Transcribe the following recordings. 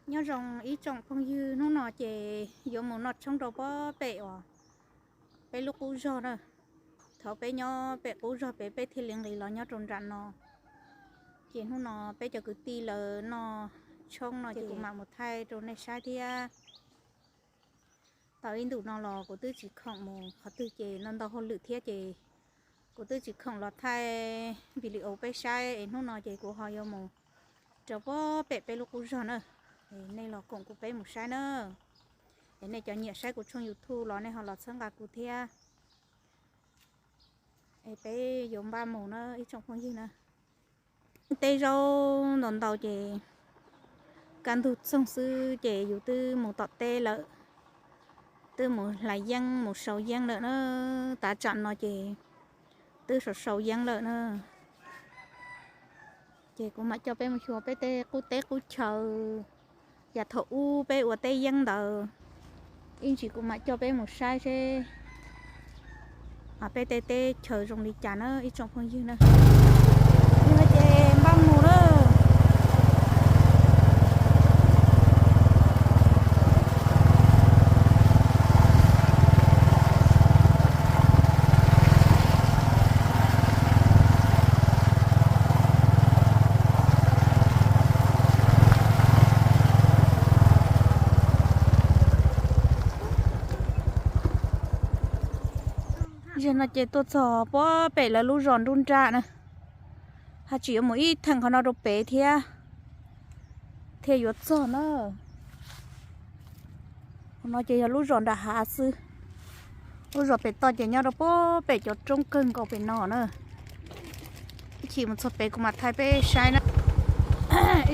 Nyob zoo ib tsoom phooj ywg, hnub no ces yuav mus noj tshoob rau pob pem uas peb lub qub zog na. Thaum peb nyob pem qub zog pem peb thiaj li nqis los nyob rau nram no. Ces hnub no peb cov kwv tij lawv noj tshoob no ces kuv mam mus thaij rau nej saib thiab. Tau ib ntus no los kuv twb tsis khoom mus qhov twg ces ntau ntau hauj lwm thiab ces kuv twb tsis khoom los thaij video peb saib es hnub no ces kuv ho yuav mus rau pob pem peb lub qub zog na. Es nej los koom kuv peb mus saib na. Es nej cov nyiam saib kuv tshooj YouTube los nej ho los txhawb nqa kuv thiab. Es peb yuav npaj mus na ib tsoom phooj ywg na. Teb zaub ntau ntau ces kaj ntug txoog xwb ces yus twb mus tom teb lawm, twb mus hlais yeeb mus sau yeeb lawm na. Tav tsam no ces twb sau sau yeeb lawm na. Ces kuv mam coj peb mus xyuas peb tej qub teb qub chaw, yav thaum ub peb ua teb yeeb ntawd. Ib ntsis kuv mam coj peb mus saib seb peb tej teb chaws zoo li cas na ib tsoom phooj ywg na. Yog ces npaj mus na. Zaum no ces tuaj txog pob pem lawv lub zos nruab nrab na, haj tseem yuav mus ib theem qhov no rau pem thiab thiaj yuav txog na. Qhov no ces yog lub zos nram hav xwb. Lub zos pem toj ces nyob rau pob pem cov roob kawg nkaus pem no na. Ib chim mus txog pem kuv mam thaij peb saib na.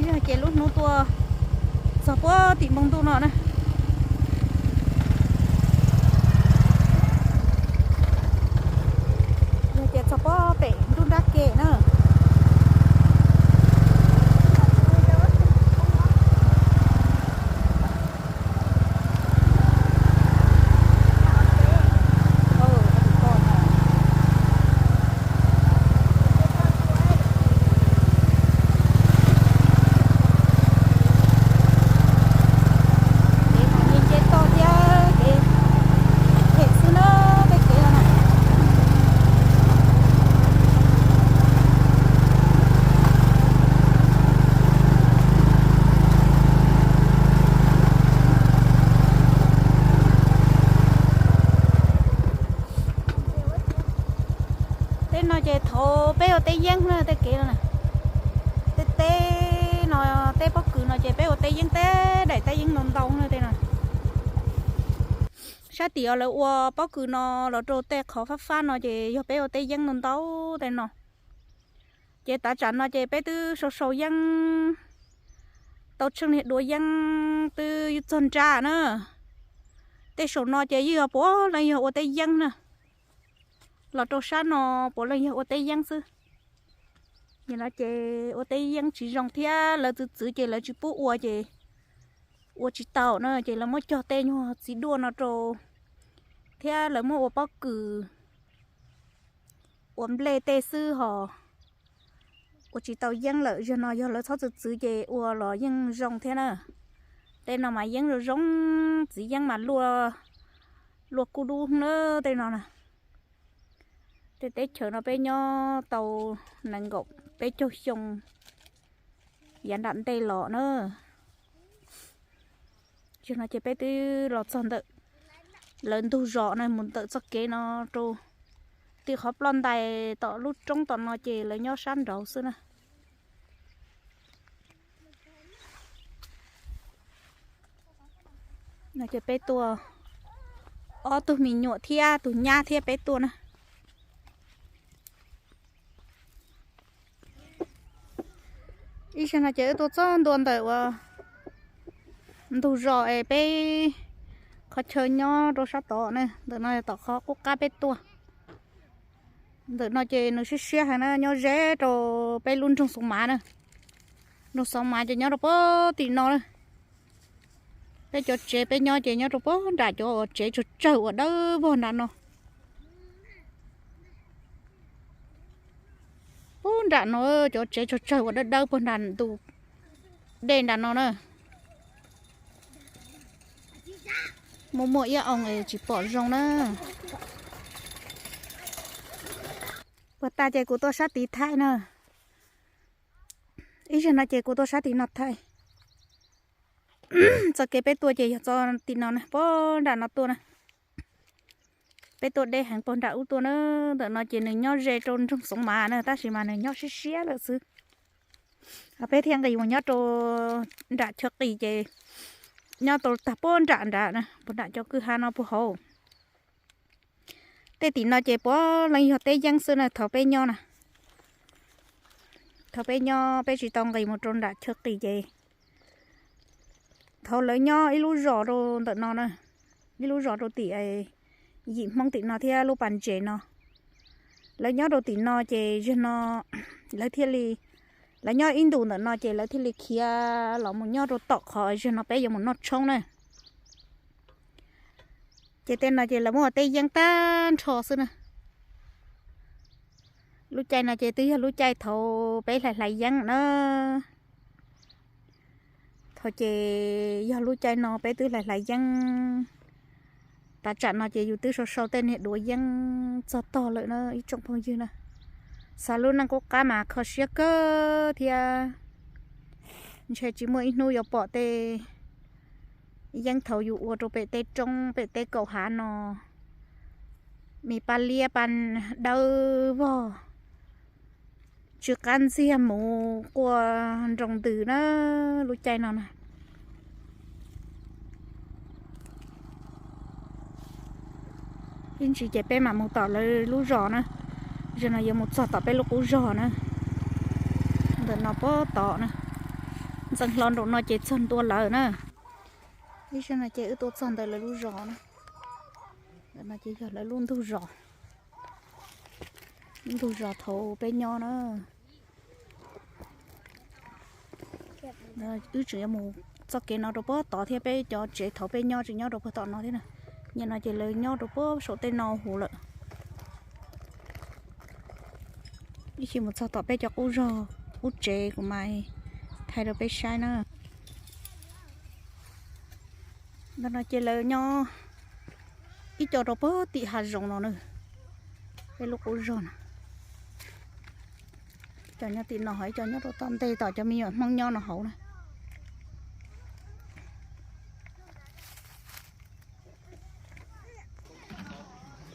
Yog ces lub hnub tuaj txog pob tim npoo ntuj no na. Yog ces txog pob pem nruab nrab ke na. Kev mas nce nce toj thiab kev phem xwb na, tej kev no na. Tej no ces thaum peb ua teb yeeb na tej kev no na. Tej teb no, teb pob kws no ces peb ua teb yeeb, tej daim teb yeeb ntau ntau na tej no. Sab tim os lawv ua pob kws no los rau tej qhov fab fab no ces yog peb ua teb yeeb ntau ntau tej no. Ces tav tsam no ces peb twb sau sau yeeb, tau tsheej niag dua yeeb twb txog nrab na. Tej saum no ces yeej yog puav leej yog ua teb yeeb na. Los rau sab no puav leej yog ua teb yeeb xwb. Nim no ces ua teb yeeb tsis zoo thiab lawv txwv txwv ces lawv tsis pub ua ces ua tsis tau na, ces lawv muab cog tej nyuag txiv duaj no rau thiab lawv muab ua pob kws, ua nplej tej xwb ho ua tsis tau yeeb lawm. Zaum no yog lawv txhob txwv txwv ces ua los yeej zoo thiab na. Tej no mas yeeb zoo zoo, txiv yeeb mas luaj, luaj kuj dub na tej no na. Tej teb chaws no peb nyob tau nees nkaum peb caug xyoo yav nram ntej los na. Zaum no ces peb twb los txog ntawm lawv ntug zos na, mus ntawm txoj kev no rau tim qhov ploj ntais tom lub roob tom no ces lawv nyob sab nraud xwb na. No ces peb tuaj, ob tug me nyuam thiab tus nyab thiab peb tuaj na. Ib zaug no ces wb tuaj txog ntua ntawm uas ntug zos es peb qhov chaw nyob rau sab tod na, ntawm no tom qhov qub qab peb tuaj. Ntawm no ces nws siab siab heev na, nyob ze rau peb lub nroog Xoo Mav na. Nroog Xoo Mav ces nyob rau puag tim no na. Peb cov tsev peb nyob ces nyob rau puag nram cov uas tsev tsawg tsawg uas dawb vog nram no. Puag nram no cov tsev tsawg tsawg uas dawb dawb puag nram tus dej nram no na. Muaj muaj iab oo es tsis pom zoo na. Puag ta ces kuv tuaj sab tid thaij na. Ib zaug no ces kuv tuaj sab tim no thaij. Txoj kev peb tuaj ces yog txoj tim no na, puag nram no tuaj na. Peb tuaj deb heev puag nram ub tuaj na. Ntawm no ces nws nyob ze rau nroog Xoov Mav na, tab sis mas nws nyob siab siab lawm xwb. Peb thiaj nqis mus nyob rau nram chaw qis ces nyob rau tag puag nram nrad na, puag nram cov kwj ha no puag hauv. Tej tim no ces puav leej yog teb yeeb xwb na, thaum peb nyob na. Thaum peb nyob peb tsis tau nqis mus rau nram chaw qis ces thaum lawv nyob ib lub zos rau ntawm no na, ib lub zos rau tim yim Hmoob tim no thiab lub pas ntses no. Lawv nyob rau tim no ces zaum no lawv thiaj li, lawv nyob ib ntus ntawm no ces lawv thiaj li khiav los mus nyob rau tom qhov zaum no peb yuav mus noj tshoob na. Ces tej no ces lawv muab ua teb yeeb tag nrho xwb na. Lub caij no ces twb yog lub caij thaum peb hlais hlais yeeb na. Thaum ces yog lub caij no peb twb hlais hlais yeeb. Tav tsam no ces yus twb sau sau tej niag duav yeeb txog tog lawm na ib tsoom phooj ywg na. Xav lub neej qub qab mas kho siab kawg thiab. Ntshe tsis muaj ib hnub yuav pom tej yeeb thaum yus ua rau pem tej roob pem tej kaum hav no. Me paj liab paj dawb vog, tsw qab ntxiag mus quaj nroo ntws na lub caij no na. Ib ntsis ces peb mam mus tom lawv lub zos na. Zaum no yuav mus txog tom peb lub qub zos na. Ntawm no puag tod na. Ntxeev hlo nraum no ces txog ntua lawm na. Ib zaug no ces wb tuaj txog ntawm lawv lub zos na. Ntawm no ces yog lawv lub ntug zos. Lub ntug zos thaum peb nyob na. Wb tseem yuav mus txoj kev no rau puag tod thiab, peb cov tsev thaum peb nyob tseem nyob rau puag tom no thiab na. Nim no ces lawv nyob rau puag saum tej no huv lawm. Ib chim mus txog tom peb cov qub zos, qub tsev kuv mam thaij rau peb saib na. Ntawm no ces lawv nyob ib co rau puag tim hav zoov no na, peb lub qub zos na. Cov nyob tim no ho ib co nyob rau tom ntej tom cov me nyuam Hmoob nyob no hauv na.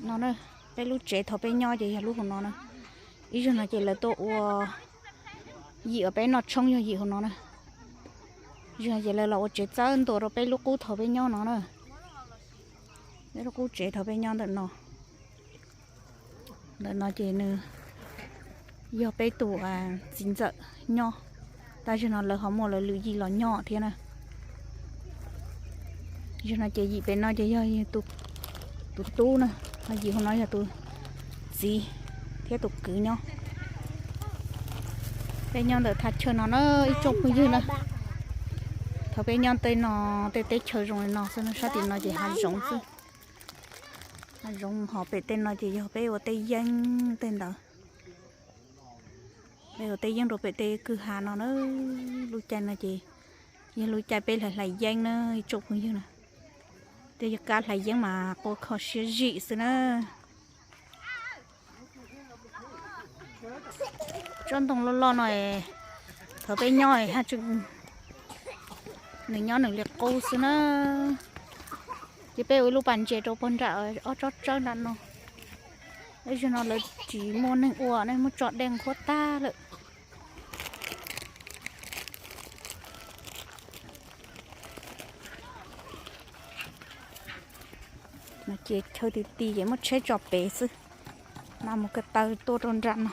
No na, peb lub tsev thaum peb nyob ces yog lub hauv no na. Ib zaug no ces lawv tuaj ua yim uas peb noj tshoob yog yim hauv no na. Zaug no ces lawv los ua tsev txawb ntua rau peb lub qub thaum peb nyob no na. Peb lub qub tsev thaum peb nyob ntawm no. Ntawm no ces nws yog peb tus txiv ntxawm nyob, tab zaug no lawv ho muaj lawv lwm yim los nyob thiab na. Zaug no ces yim pem no ces yog tus tub na, ho yim hauv no yog tus txiv thiab tus kwv nyob. Peb nyob ntawm thaj chaw no na ib tsoom phooj ywg na. Thaum peb nyob tej no, tej teb chaws zoo li no xwb, sab tim no ces hav zoov xwb. Hav zoov ho pem tej no ces yog peb ua teb yeeb tej ntawd. Peb ua teb yeeb rau pem tej kwj ha no na. Lub caij no ces yog lub caij peb hlais hlais yeeb na ib tsoom phooj ywg na. Tej yog kab hlais yeeb mas quaj kho siab zim xwb na. Tsob ntoo loj loj no, thaum peb nyob haj tseem, nws nyob nws li qub xwb na. Ces peb ua ib lub pas ntses rau puag nram ob tsob tsawb nram no. Zaum no lawv tsis muaj neeg ua ne, muab tso dej nqhuab tag lawm. No ces chaw ti ti ces muab tsheb tso pem xwb, mas mus ko taw tuaj rau nram no.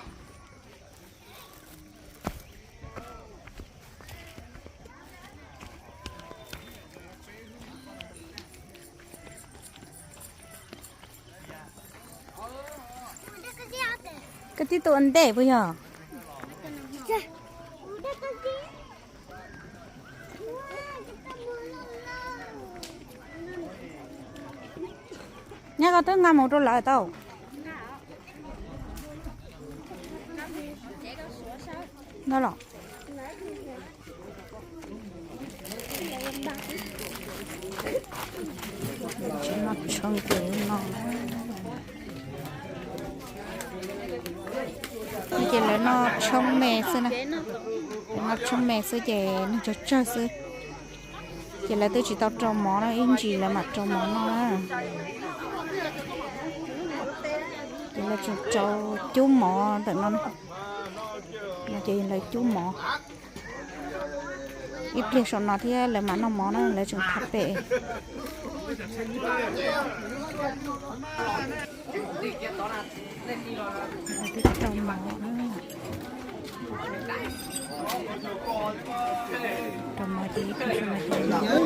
Koj tib tug ua ntej puas yog? Nyab koj twb nqa mus rau lawv tau. Ntawd los. Tsis noj tshoob ces no. Ces lawv noj tshoob me xwb na. Lawv noj tshoob me xwb ces neeg tsawg tsawg xwb. Ces lawv twb tsis tau rau mov no, ib ntsis lawv mam rau mov noj na. Ces lawv tseem rau cub mov ntawm no. No ces lawv cub mov. Ib pliag saum no thiab lawv mam noj mov na, lawv tseem thaj pem. Twb rau mov, rau mov ces ib pliag saum no ces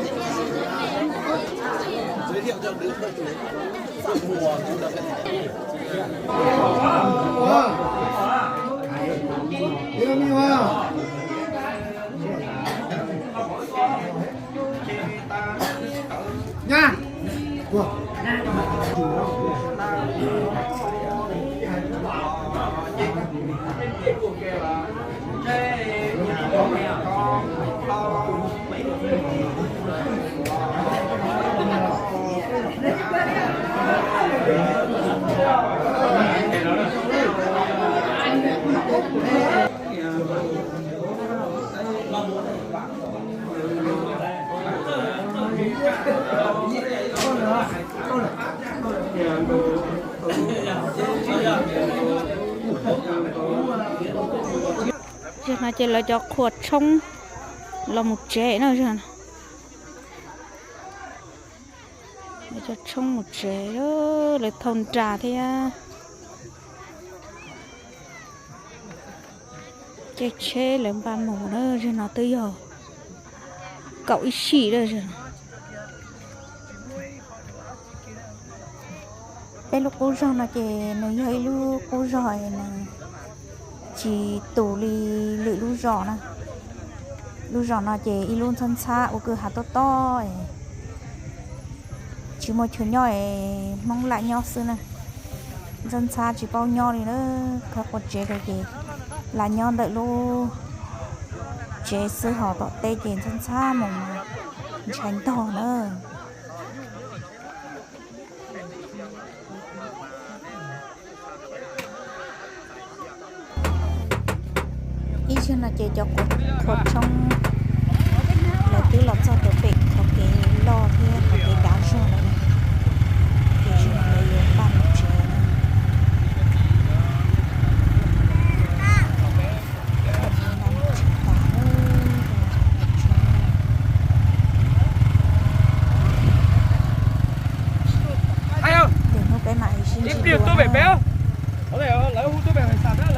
Zaum no ces lawv cov qhua tshoob los mus tsev na. Lawv cov tshoob mus tsev, lawv thau nra thiab. Caij tsheb lawv npaj mus na, zaum no twb yog kaum ib sij lawm. Peb lub qub zog no ces nws yog ib lub qub zog nws tsis tus li lwm lub zos na. Lub zos no ces ib lub ntxhab ntxhab ua kwj ha tob tob, tsis muaj chaw nyob es Hmoob lam nyob xwb na. Ntxhab ntxhab tsis paub nyob li na, khawb qua tsev rau ces lam nyob ntawm lub tsev xwb, ho tom teb ces ntxhab ntxhab mus mas ntshai ntog na. Ib zaug no ces cov qhua tshoob lawv twb los txog rau pem qhov kev loj thiab qhov kev dav zog lawm, ces zaum no lawv yuav npaj mus tsev na. Ces hnub peb mam sib ntsib dua na.